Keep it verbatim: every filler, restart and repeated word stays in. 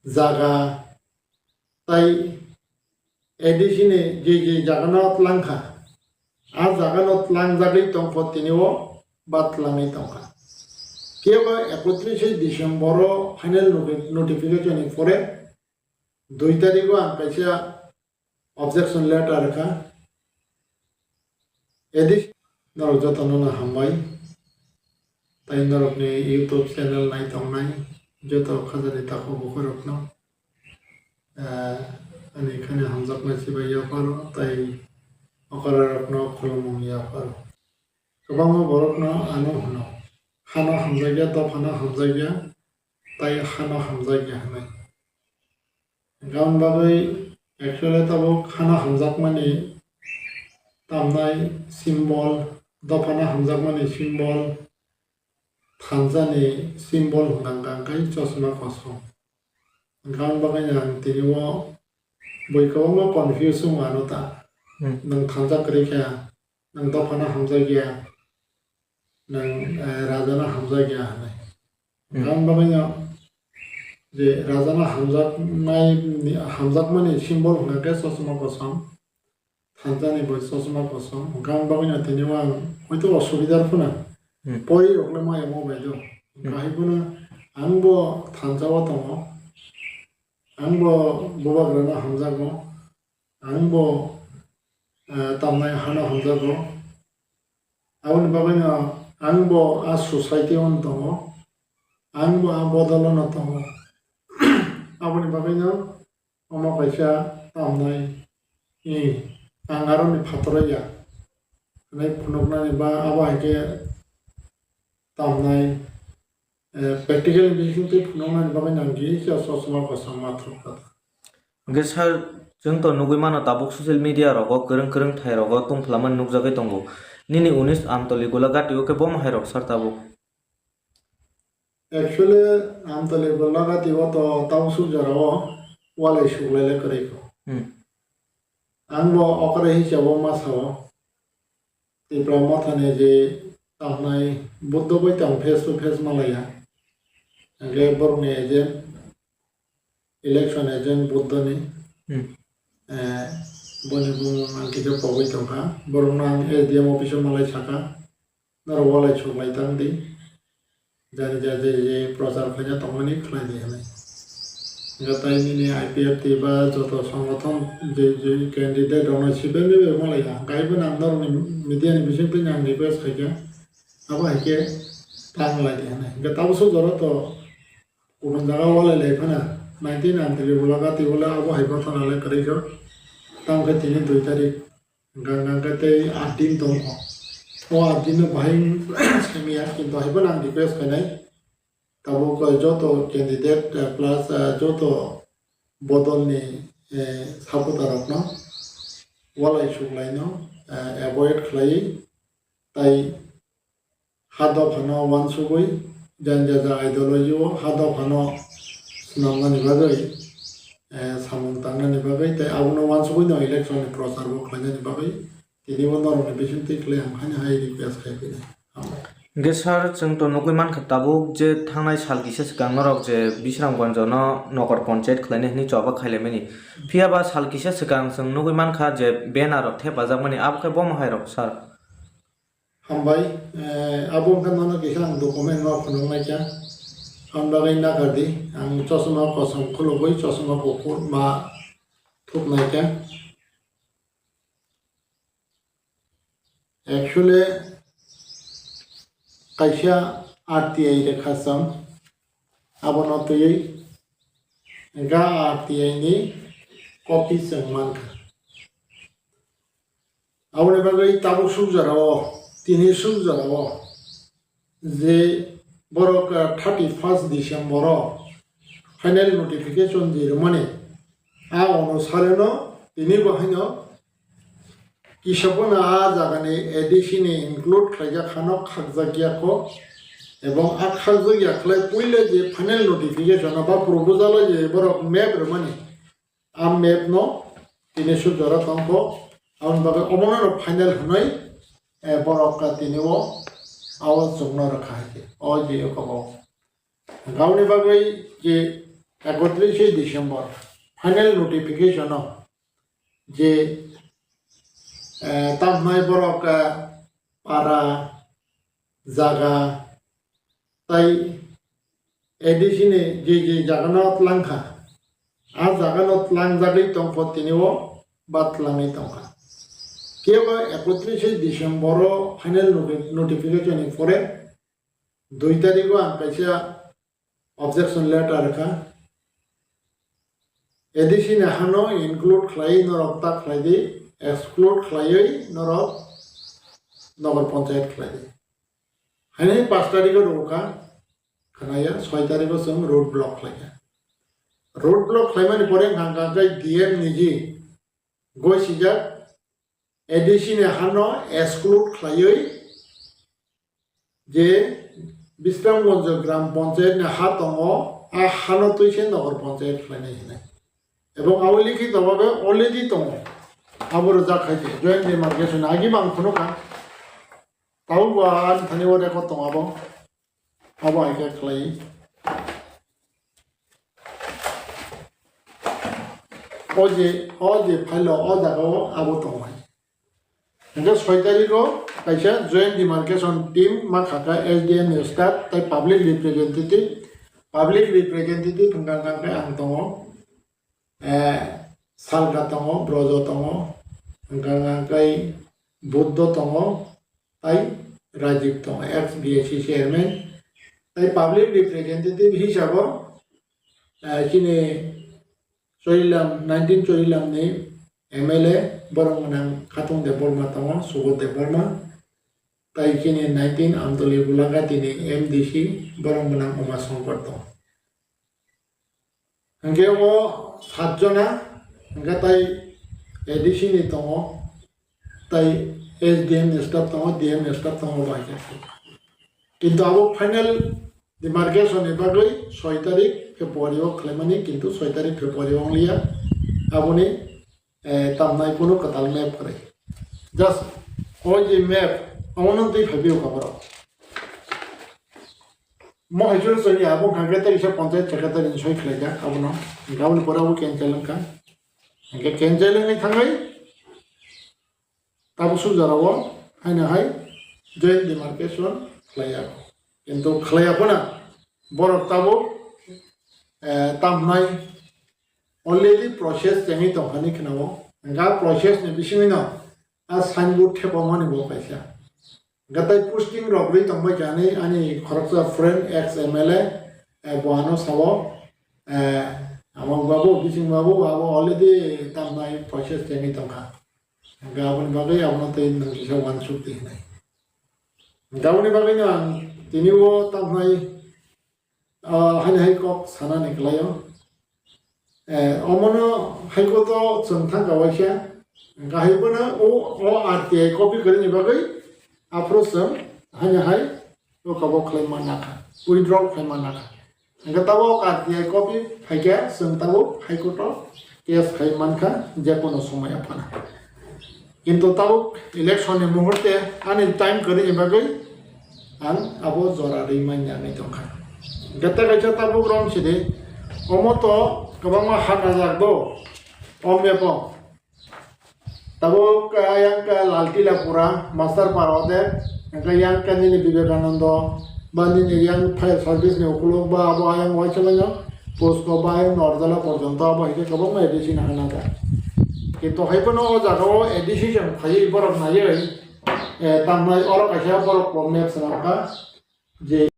jaga, tai A D C ni je je jagano tlangkha, a jagano tlangjagwi tongkho tini o ba tlangwi tongkha. Phiya ba ekotrishe December o final noti-, notification ni pore dui tarikh o ang kaisa objection letter rwkha. A D C norok jotono no hambai. Tai norokni YouTube channel nai tongnai joto khajani takhuk bukhurokno, eh, ani khani hamjakma chibai yapharo tai okra rokno khulumung yapharo. Kwbangma borokno ano hwno, hano hamjakya, dophano hamjakya, tai hano hamjakya hwnwi. Hwnkhe aboni bagwi actually tabuk hano hamjakmani tamnai symbol, dophano hamjakmani symbol, thansa ni symbol hwnkha hwnkhe chosma kosom. Hwnkhe aboni bagwi ang tini o bui kwbangma confuse wngo ano ta. Hmm. Nwng thansa kwrwi kha, nwng dophano hamjakya, nwng, eh, rajano hamjakya hwnwi. Hmm. Aboni bagwino je rajano hamjaknai, hamjakmani symbol hwnkha khe chosma kosom, thansani bo chosma kosom. Hwnkhe aboni bagwino tini o ang hoito osubidar phano. Hmm. Pori rokle maya mo bai do. Hmm. Kahai phano ang bo thansa o tongo, ang bo bubagrano hamjago. Ang bo, eh, tamnai hano hamjago. Aboni bagwino ang bo a society o no tongo. Ang bo a bodol o no tongo. Aboni bagwino omo kaisa tamnai, eh, ang aroni phataro ya hwnwi phunuknani ba abo hai khe tamnai, eh, practical bising twi phunuknani bagwi nang kisa chosma kosom ma thupkha. Hwnkhe sir, chwng to nugwi mano tabuk social media rogo kwrwng kwrwng thai rogo tungphlamani nukjagwi tongo. Nini unis Amtoli Golagati o khe bomo hai rok sir tabuk? Actually, Amtoli Golagati o to tabuk suk jora o walai suklai le kwrwi kho. Hmm. Ang bo okra hisabo ma sao. Tipra Mothani je tamnai Buddha bai tang face to face malaya. Hwnkhe borokni agent, election agent Buddhani, Hmm. eh, boni bumung ang kisa pogwi tongkha. Borokno ang S D M office o malai sakha. Norok walai suklai tang di. Jani ja je je prochar khaina tongmani khlai di hwnwi. Hwnkhe tai nini I P F T ba joto songothon je je candidate rokno sibeni bai malai ya. Hwnkhe aibo nang norokni media ni bisingtwi nang request khaikha. Abo hai khe tang lai di hwnwi. Hwnkhe tabuk suk jora to kubun jaga walai lai phano nineteen Amtoli Golagati o le abo hai bwthana le kwrwi kho. Tamo khe tini dui tarik. Hwnkha hwnkha khe tei aat din tongkho. O aat din no bahai simiya, kintu haiphano ang request khainai. Tabuk joto candidate, eh, plus, eh, joto bodol ni, eh, supporter rokno walai suklaino, eh, avoid khlai tai ha dophano uansugwi, jani jaja ideology o ha dophano swnamnani bagwi, eh, samung tangnani bagwi, tei abono uansugwino election ni prochar bo khlainani bagwi tini bo norokni bisingtwi khlai ang haino hai request khai phini. Hambai. Hwnkhe sir, chwng to nugwi mankha tabuk je thangnai sal kisa swkang norok je Bisramganj no nokor ponchayat khlainai hwnwi choba khailaimani. Phiya ba sal kisa swkang chwng nugwi mankha je banner rok thepajakmani, abo khe bomo hai rok sir? Hambai, eh, abo wngkha nono kisa ang document no phunuknai kha. Ang bagwi nakardi, ang chosma kosom khulugwi chosma kuphur ma thupnai kha. Actually, kaisa R T I rwkha chwng, abono twiwi ga R T I ni copy chwng mankha. Aboni bagwi tabuk suk jora o, tini suk jora o je borok, ah, thirty first December o final notification je rwmani, a onusare no tini bo haino kisa phano a jagani A D C ni include khlaijak hano khakjak ya kho, ebong a khakjak ya khlai puila je final notification o ba proposal o je borok map rwmani, a map no tini suk jora tongkho, aboni bagwi omono no final hwnwi, eh, borok ka tini o abo chwngno rwkha hai khe o je o kabo. Aboni bagwi je ekotrishe December final notification o je, eh, tamhnai borok, eh, para, jaga, tai A D C ni je je jaga no tlang kha, a jaga no tlangjagwi tongkho tini o ba tlangwi tongkha. Kebo ekotrishe December o final noti-, notification ni pore dui tarikh o ang kaisa objection letter rwkha. A D C ni hano include khlaiwi norok ta khlai di, exclude khlaiwi norok Nagar Panchayat khlai di. Haini pash tarikh o rwkha, khnaya, soi tarikh o chwng road block khlaikha. Road block khlaimani pore hwnka hwnka khe D M niji goi sijak, A D C ni hano exclude khlaiwi je Bisramganj Gram Panchayat ni ha tongo, a hano twi se Nagar Panchayat khlainai hinwi. Ebong abo likhito bhabe already tongo. Abo rwjak khai se joint demarcation agi bang phunukha. Tabuk bo ani thani o record tongo abo. Abo hai khe khlai. O je, o je file o, o jaga o abo tongo hai. Hingke soi tarikh o kaisa joint demarcation team ma khaka S D M ni staff tai public representative, public representative hingka hingka khe ang tongo. Eh, Salka tongo, Brojo tongo, hingka hingka khe Buddho tongo, tai Rajiv tongo, ex B A C chairman, tai public representative hisabo, eh, chini Chorilam, nineteen Chorilam ni M L A borok gwnang Khatung Debbarma tongo, Subodh Debbarma, tai chini nineteen Amtoli Gulagati ni M D C borok gwnang Uma Shankar tongo. Hingke o sat jona, hingke tai A D C ni tongo, tai S D M ni staff tongo, D M ni staff tongo bai khe. Kintu abo final demarcation ni bagwi soi tarik February o khlaimani, kintu soi tarik February o wng liya. Aboni, eh, tamnai kunu kwtal map kwrwi. Just o je map, omono twi phaibi o kaborok. Mo hai jor soi ya, abo hwnka khe tei kisa panchayat secretary ni soi khlai jak abono. Hingke aboni pore abo cancel wngkha. Hingke cancel wngwi thangwi tabuk suk jora o haino hai joint demarcation khlai ya. Kintu khlai ya phano borok tabuk, eh, tamhnai already process chengwi tongkha ni khna o. Hingke process ni bisingwi no a signboard thepamani bo kaisa. Gatai posting rok rwi tongbai kha ani, ani khoroksa friend ex M L A, eh, bo ano sao, eh, Amang babu, Bising babu, abo already tamnai process chengwi tongkha. Hingke aboni bagwi abono tei nwng kisa uansuk di hinai. Hingke aboni bagwi no ang tini o tamnai, ah, haini hai kok sanani kwlaio. Eh, omono hai koto chwng thangka waisa. Hingke hai bono o, o R T I copy kwrwini bagwi aphuru chwng haini hai o kabo khlai manna kha, withdraw khlai manna kha. Hingke tabuk R T I copy phaikhe chwng tabuk High Court o case khai mankha jekono somoy aphano. Kintu tabuk election ni muhurte ani time kwrwini bagwi ang abo jora rwi manya wngwi tongkha. Hingke tei kaisa tabuk rom sidi, omo to kwbangma ha najak do, o map o. Tabuk, ah, yang ke Laltila pura, Master Para ode, yang ke, yang ke nini Vivekananda, ba nini yang fire service ni ukuluk, ba abo yang waisa manya, Posko ba yang Norjala porjonto abo hai khe kwbangma A D C ni hana da. Kintu hai phano o jaga o A D C jang phaiwi borok naiwi, eh, tamnai oro kaisa borok bo map swnam kha je